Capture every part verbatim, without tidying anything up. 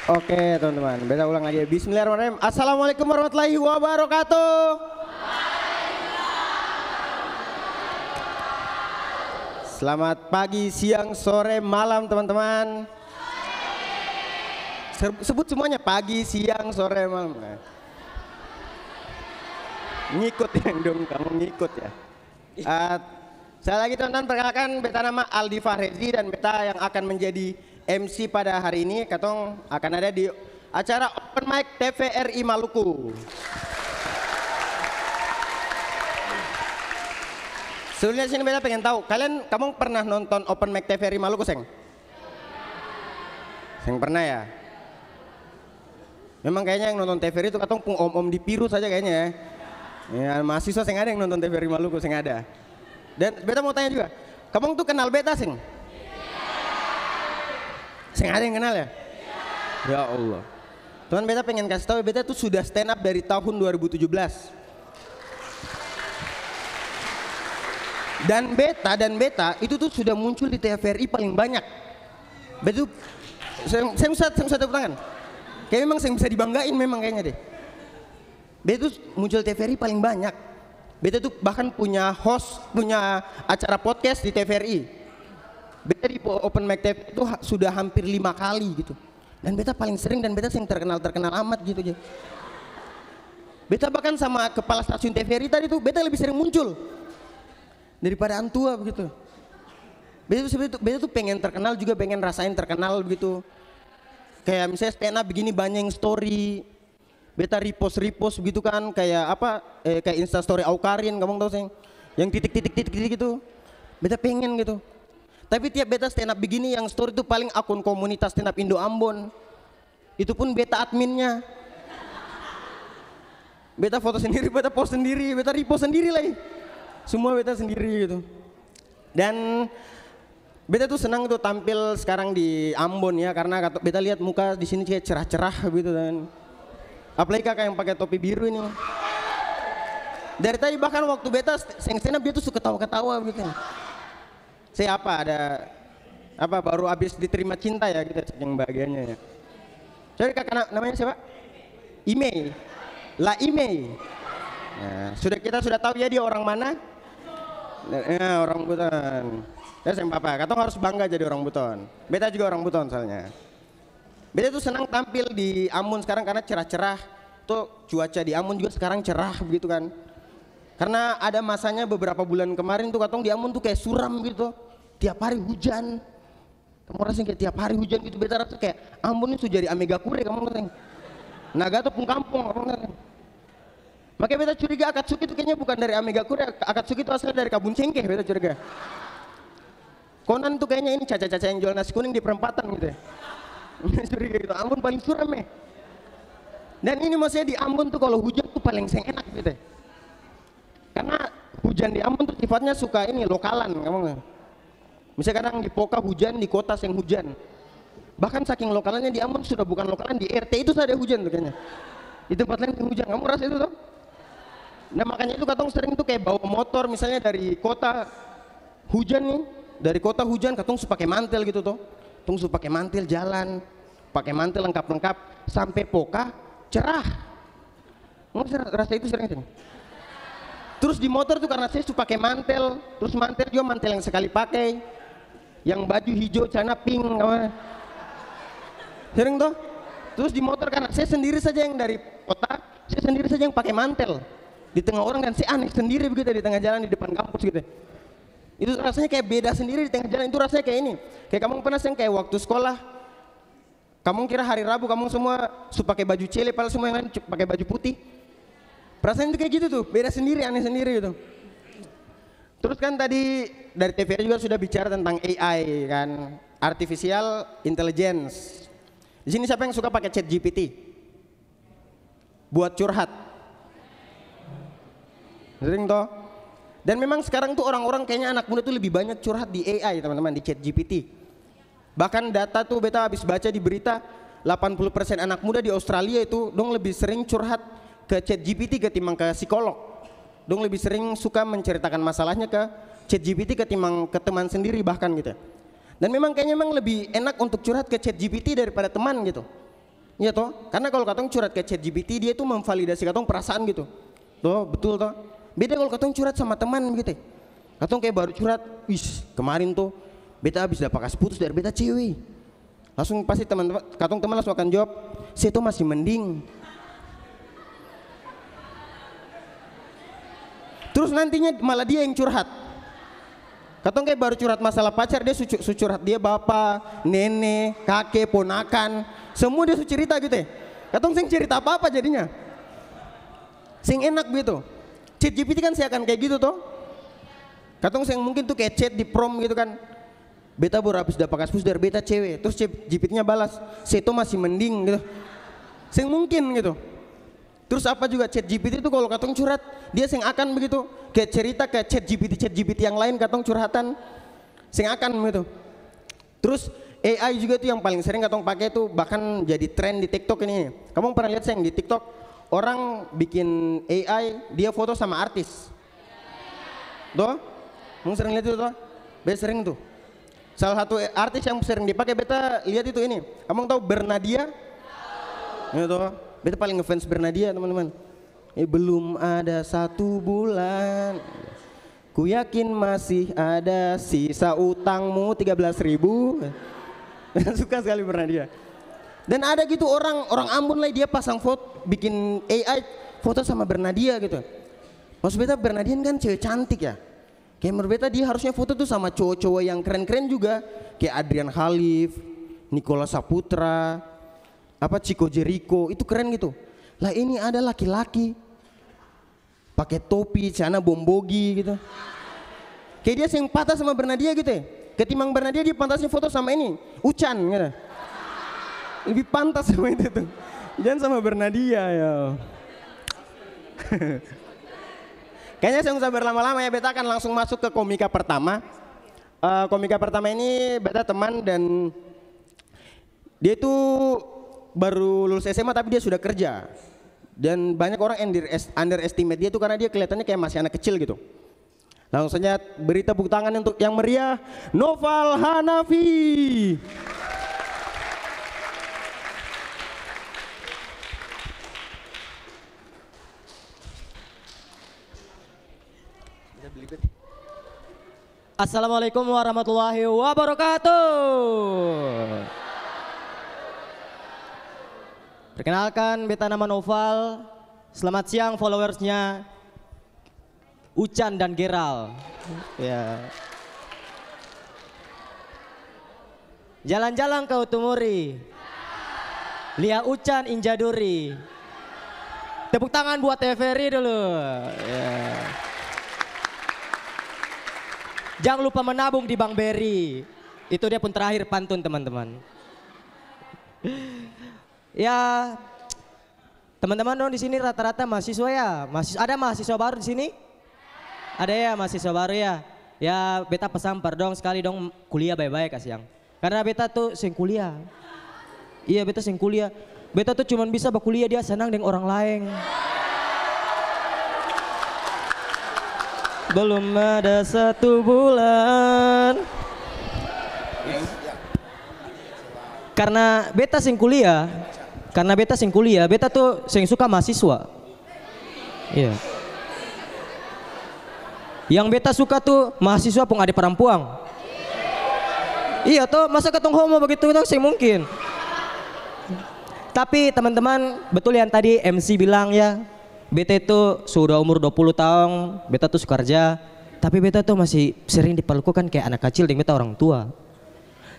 Oke, teman-teman, beta ulang lagi. Bismillahirrahmanirrahim. Assalamualaikum warahmatullahi wabarakatuh. Selamat pagi, siang, sore, malam, teman-teman. Ser-, sebut semuanya, pagi, siang, sore, malam. Ngikut yang dong, kamu ngikut ya. Ah, sekali lagi, teman-teman, perkenalkan, beta nama Aldi Fahrezi dan beta yang akan menjadi M C pada hari ini. Katong akan ada di acara Open Mic T V R I Maluku. Sebelumnya, sini beta pengen tahu, kalian, kamu pernah nonton Open Mic T V R I Maluku, seng? Seng pernah, ya? Memang kayaknya yang nonton T V R I itu katong pung om-om di Piru saja kayaknya, ya. Ya, mahasiswa seng ada yang nonton T V R I Maluku, seng ada. Dan beta mau tanya juga, kamong tuh kenal beta, seng? Seng ada yang kenal, ya? Ya Allah. Cuman beta pengen kasih tahu, beta tuh sudah stand up dari tahun dua ribu tujuh belas. Dan beta, dan beta itu tuh sudah muncul di T V R I paling banyak. Beta tuh, seng, seng usah, seng usah tepuk tangan. Kayak memang seng bisa dibanggain memang kayaknya deh. Beta tuh muncul T V R I paling banyak. Beta tuh bahkan punya host, punya acara podcast di T V R I. Beta di po-, open mic T V R I itu ha-, sudah hampir lima kali gitu. Dan beta paling sering dan beta seng terkenal-terkenal amat gitu ja. Beta bahkan sama kepala stasiun T V R I tadi tuh, beta lebih sering muncul daripada antua begitu. Beta tuh sebenarnya tuh, beta tuh pengen terkenal juga, pengen rasain terkenal begitu. Kayak misalnya stand up begini, banyak yang story. Beta repost-repost begitu kan, kayak apa, eh, kayak Insta story Awkarin, kamong tau seng? Yang titik-titik-titik gitu. Beta pengen gitu. Tapi tiap beta stand up begini, yang story tuh paling akun komunitas stand up Indo Ambon. Itu pun beta adminnya. Beta foto sendiri, beta post sendiri, beta repost sendiri lai. Semua beta sendiri gitu. Dan beta tuh senang tuh tampil sekarang di Ambon ya, karena kata, beta lihat muka di sini kayak cerah-cerah gitu kan. Apalagi kakak yang pakai topi biru ini. Dari tadi bahkan waktu beta st-, seng stand up, dia tuh suka ketawa-ketawa gitu. Saya apa, ada apa, baru habis diterima cinta ya gitu, saking bahagianya ya. Sorry, kakak na-, namanya siapa? Imei. La Imei. Nah, sudah, kita sudah tahu ya dia orang mana? Ya, orang Buton. Ya, seng papa. Katong harus bangga jadi orang Buton. Beta juga orang Buton soalnya. Beta tuh senang tampil di Ambon sekarang karena cerah-cerah. Tuh cuaca di Ambon juga sekarang cerah begitu kan. Karena ada masanya beberapa bulan kemarin tuh katong di Ambon tuh kayak suram gitu. Tiap hari hujan. Kamu rasa kayak tiap hari hujan gitu, beta rasa kayak, "Ambon ini su jadi Amegakure," kamu rasa. Nagato pung kampung, kamu rasa. Makanya beta curiga Akatsuki itu kayaknya bukan dari Amegakure, Akatsuki itu asal dari Kabun Cengkeh, beta curiga. Konan tuh kayaknya ini caca-caca yang jual nasi kuning di perempatan gitu ya. Beta curiga gitu, Ambon paling suram ya. Dan ini maksudnya di Ambon tuh kalau hujan tuh paling seng enak gitu ya. Karena hujan di Ambon tuh sifatnya suka ini, lokalan, kamu nggak? Misalnya kadang di Poka hujan, di kota seng hujan. Bahkan saking lokalannya di Ambon sudah bukan lokalan, di R T itu saja hujan tuh kayaknya. Di tempat lain seng hujan, kamu rasa itu tuh? Nah, makanya itu katong sering tuh kayak bawa motor misalnya dari kota hujan nih, dari kota hujan katong su pake mantel gitu tuh. Tong su pake mantel jalan, pake mantel lengkap-lengkap, sampe Poka cerah. Ngoni sa-, rasa itu sering seng? Terus di motor tuh karna saya su pake mantel, terus mantel jua mantel yang sekali pake, yang baju hijau, celana pink, apa. Sering toh? Terus di motor karna saya sendiri saja yang dari kota, saya sendiri saja yang pake mantel di tengah orang dan saya aneh sendiri begitu di tengah jalan di depan kampus gitu. Itu rasanya kayak beda sendiri di tengah jalan, itu rasanya kayak ini. Kayak kamu pernah seng kayak waktu sekolah, kamong kira hari Rabu kamong semua su pake baju cele, padahal semua yang lain cu-, pake baju putih. Perasaan itu kayak gitu tuh, beda sendiri, aneh sendiri gitu. Terus kan tadi dari T V R juga sudah bicara tentang A I kan, artificial intelligence. Di sini siapa yang suka pakai Chat G P T? Buat curhat. Sering toh? Dan memang sekarang tuh orang-orang kayaknya anak muda tuh lebih banyak curhat di A I, teman-teman, di Chat G P T. Bahkan data tuh beta habis baca di berita, delapan puluh persen anak muda di Australia itu dong lebih sering curhat ke Chat G P T ketimbang ke psikolog. Dong lebih sering suka menceritakan masalahnya ke Chat G P T ketimbang ke teman sendiri bahkan gitu ya. Dan memang kayaknya memang lebih enak untuk curhat ke Chat G P T daripada teman gitu. Iya toh? Karena kalau katong curhat ke Chat G P T, dia itu memvalidasi katong perasaan gitu. Toh, betul toh? Beda kalau katong curhat sama teman begitu. Katong kayak baru curhat, "Wis, kemarin tuh beta habis dapa kas putus dari beta cewe." Langsung pasti teman-teman, katong teman langsung akan jawab, "Se to masih mending." Terus nantinya malah dia yang curhat. Katong kayak baru curhat masalah pacar, dia su cu-, su curhat dia bapa, nene, kake, ponakan, semua dia su cerita gitu ya. Katong seng cerita apa-apa jadinya. Seng enak begitu. Chat G P T kan seng akan kayak gitu toh. Katong seng mungkin tuh kayak chat di prom gitu kan. "Beta baru habis dapa kas putus dari beta cewe." Terus chat G P T-nya balas, "Se to masih mending," gitu. Seng mungkin gitu. Terus apa juga, chat G P T itu kalau katong curhat, dia seng akan begitu. Kayak cerita ke chat G P T, chat G P T yang lain katong curhatan, seng akan begitu. Terus A I juga itu yang paling sering katong pakai itu, bahkan jadi tren di TikTok ini. Kamu pernah lihat seng di TikTok, orang bikin A I, dia foto sama artis? Toh? Kamu sering lihat itu toh? Beta sering tuh. Salah satu artis yang sering dipakai beta lihat itu ini. Kamu tahu Bernadia? Ini toh. Beta paling ngefans Bernadia, teman-teman. Eh, belum ada satu bulan. Ku yakin masih ada sisa utangmu tiga belas ribu. Suka sekali Bernadia. Dan ada gitu orang, orang Ambon lai, dia pasang foto, bikin A I foto sama Bernadia gitu. Maksud beta, Bernadia kan cewek cantik ya. Kayak menurut beta dia harusnya foto tuh sama cowok-cowok yang keren-keren juga. Kayak Adrian Khalif, Nicholas Saputra, apa, Chico Jericho, itu keren gitu. Lah ini ada laki-laki. Pake topi, celana bombogi gitu. Kayak dia seng pantas sama Bernadia gitu ya. Ketimbang Bernadia, dia pantasnya foto sama ini, Ucan gitu. Lebih pantas sama itu tuh. Jangan sama Bernadia ya. Kayaknya saya nggak usah berlama-lama ya, beta akan langsung masuk ke komika pertama. Eh, komika pertama ini beta teman dan dia itu baru lulus S M A tapi dia sudah kerja. Dan banyak orang under-, underestimate dia tuh karena dia kelihatannya kayak masih anak kecil gitu. Langsung saja beri tepuk tangan untuk yang meriah, Noval Hanafi. Assalamualaikum warahmatullahi wabarakatuh. Perkenalkan, beta nama Noval. Selamat siang, followersnya Ucan dan Geral. Ya. Jalan-jalan ka Utumuri. Lia Ucan Injaduri. Tepuk tangan buat T V R I dulu. Ya. Jang lupa menabung di Bank B R I. Itu dia pung terakhir pantun, teman-teman. Ya, teman-teman dong di sini rata-rata mahasiswa ya? Mahas-, ada mahasiswa baru di sini? Ada ya, mahasiswa baru ya? Ya, beta pesan par dong sekali dong kuliah bae-bae kasiang. Karna beta tu seng kuliah. Iya, beta seng kuliah. Beta tu cuman bisa bakuliah dia sanang deng orang laeng. Belum ada satu bulan. Karna beta seng kuliah, karna beta seng kuliah, beta tu seng suka mahasiswa. Iya. Yang beta suka tu mahasiswa pung ade parampuang. Iya to, masa katong homo bagitu to? Seng mungkin. Tapi teman-teman, betul yang tadi M C bilang ya, beta itu sudah umur dua puluh tahun, beta tu su karja, tapi beta tu masih sering diperlakukan kayak anak kacil deng beta orang tua.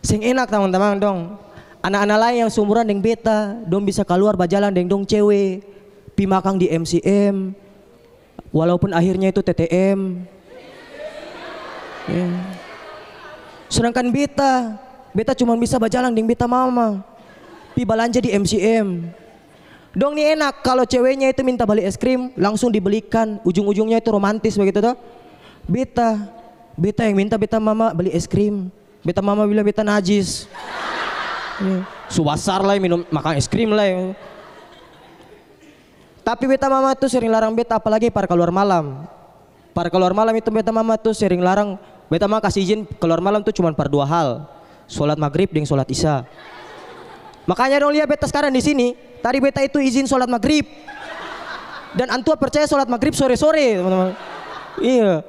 Seng enak tamang-tamang dong. Ana-ana laeng yang seumuran deng beta, dong bisa kaluar bajalang deng dong cewe, pi makang di M C M, walaupun akhirnya itu T T M. Ya. Sedangkan beta, beta cuman bisa bajalang deng beta mama, pi balanja di M C M. Dong ni enak, kalo cewenya itu minta bali es krim, langsung dibelikan, ujung-ujungnya itu romantis bagitu to. Beta, beta yang minta beta mama bali es krim. Beta mama bilang beta najis. Iya. Su basar lai minum, makang es krim lai. Tapi beta mama tu sering larang beta, apalagi par kaluar malam. Par kaluar malam itu beta mama tu sering larang, beta mama kasi izin kaluar malam tu cuman par dua hal. sholat maghrib deng sholat isya. Makanya dong lia beta skarang di sini, tadi beta itu izin sholat maghrib. Dan antua percaya sholat maghrib sore-sore, teman-teman. Iya.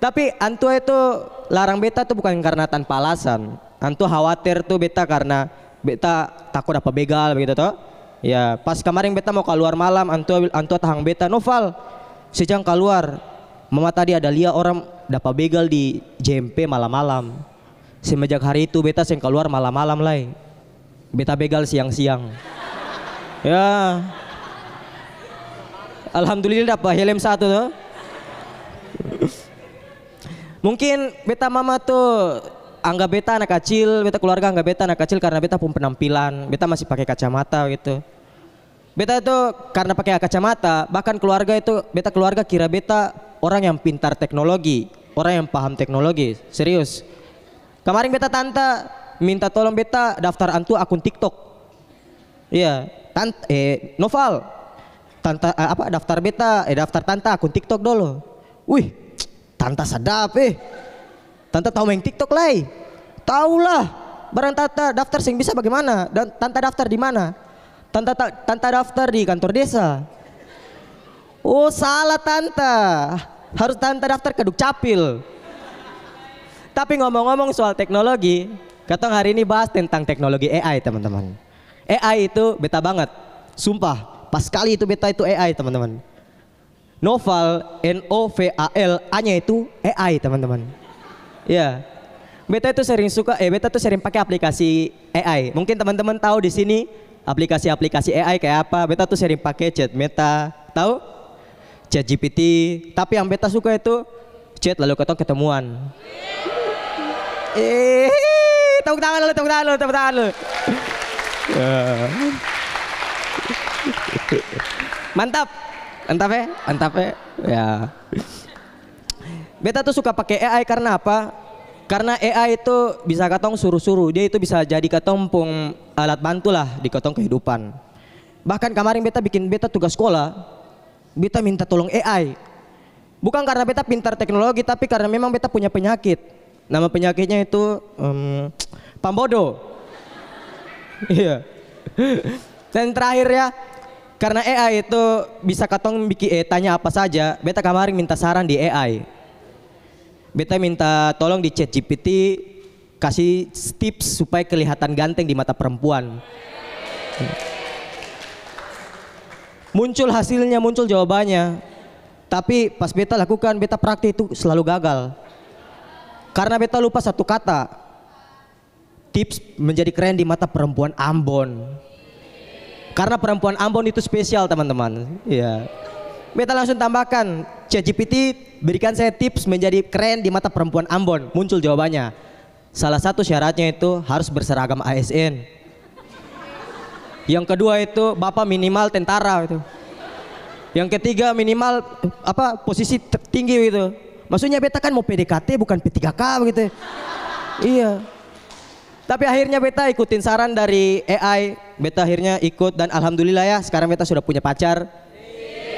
Tapi antua itu larang beta tuh bukan karna tanpa alasan. Antua khawatir tuh beta karna beta tako dapa begal begitu to. Ya, pas kamaring beta mo kaluar malam, antua, antua tahang beta, "Noval, se jang kaluar. Mama tadi ada lia orang dapa begal di J M P malam-malam." Semenjak hari itu beta seng kaluar malam-malam lai. Beta begal siang-siang. Ya. Alhamdulillah dapa helm satu to. Mungkin beta mama tu anggap beta anak kacil, beta keluarga anggap beta anak kacil karna beta pung penampilan, beta masih pake kacamata gitu. Beta itu karna pake kacamata, bahkan keluarga itu, beta keluarga kira beta orang yang pintar teknologi, orang yang paham teknologi, serius. Kamaring beta tanta minta tolong beta daftar antua akun TikTok. Iya, tan-, eh, Noval, tanta, eh, apa, daftar beta, eh, daftar tanta akun TikTok dolo. Wih, tanta sadap, eh. Tanta tau maeng TikTok lai? Tau lah. Barang tanta daftar seng bisa bagimana? Dan tanta daftar di mana? Tanta ta-, tanta daftar di kantor desa. Oh, salah tanta. Harus tanta daftar ke Dukcapil. Tapi ngomong-ngomong soal teknologi, katong hari ini bahas tentang teknologi A I, teman-teman. A I itu beta banget. Sumpah, pas skali itu beta itu A I, teman-teman. Noval, N O V A L, A-nya itu A I, teman-teman. Iya. Beta itu sering suka, eh, beta tuh sering pake aplikasi A I. Mungkin teman-teman tahu di sini aplikasi-aplikasi A I kayak apa. Beta tuh sering pake Chat Meta, tahu? Chat G P T. Tapi yang beta suka itu chat lalu katong ketemuan. Eh, tepuk tangan dulu, tepuk tangan dulu, tepuk tangan dulu. Ya. Mantap. Mantap, eh? Mantap, eh? Ya. Beta tuh suka pake A I karna apa? Karna A I itu bisa katong suru-suru. Dia itu bisa jadi katong pung alat bantu lah di katong kehidupan. Bahkan kamarin beta bikin beta tugas skolah, beta minta tolong A I. Bukan karna beta pintar teknologi, tapi karna memang beta punya penyakit. Nama penyakitnya itu, em, pambodo. Iya. Dan terakhir ya, karna A I itu bisa katong biki-, eh, tanya apa saja, beta kamarin minta saran di A I. Beta minta tolong di Chat G P T, kasi tips supaya kelihatan ganteng di mata perempuan. Muncul hasilnya, muncul jawabannya. Tapi pas beta lakukan, beta praktik itu selalu gagal. Karna beta lupa satu kata. Tips menjadi keren di mata perempuan Ambon. Karna perempuan Ambon itu spesial, teman-teman. Iya. Beta langsung tambahkan, Chat G P T berikan saya tips menjadi keren di mata perempuan Ambon. Muncul jawabannya. Salah satu syaratnya itu harus berseragam A S N. Yang kedua itu bapak minimal tentara itu. Yang ketiga minimal, apa, posisi tertinggi gitu. Maksudnya beta kan mau P D K T bukan P tiga K begitu. Iya. Tapi akhirnya beta ikutin saran dari A I, beta akhirnya ikut dan alhamdulillah ya, sekarang beta sudah punya pacar.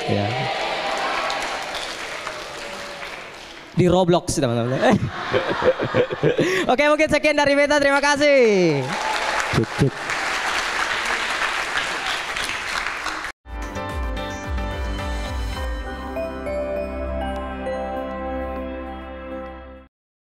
Ya. Di Roblox, teman-teman. Oke, mungkin sekian dari beta. Terima kasih. Cek, cek.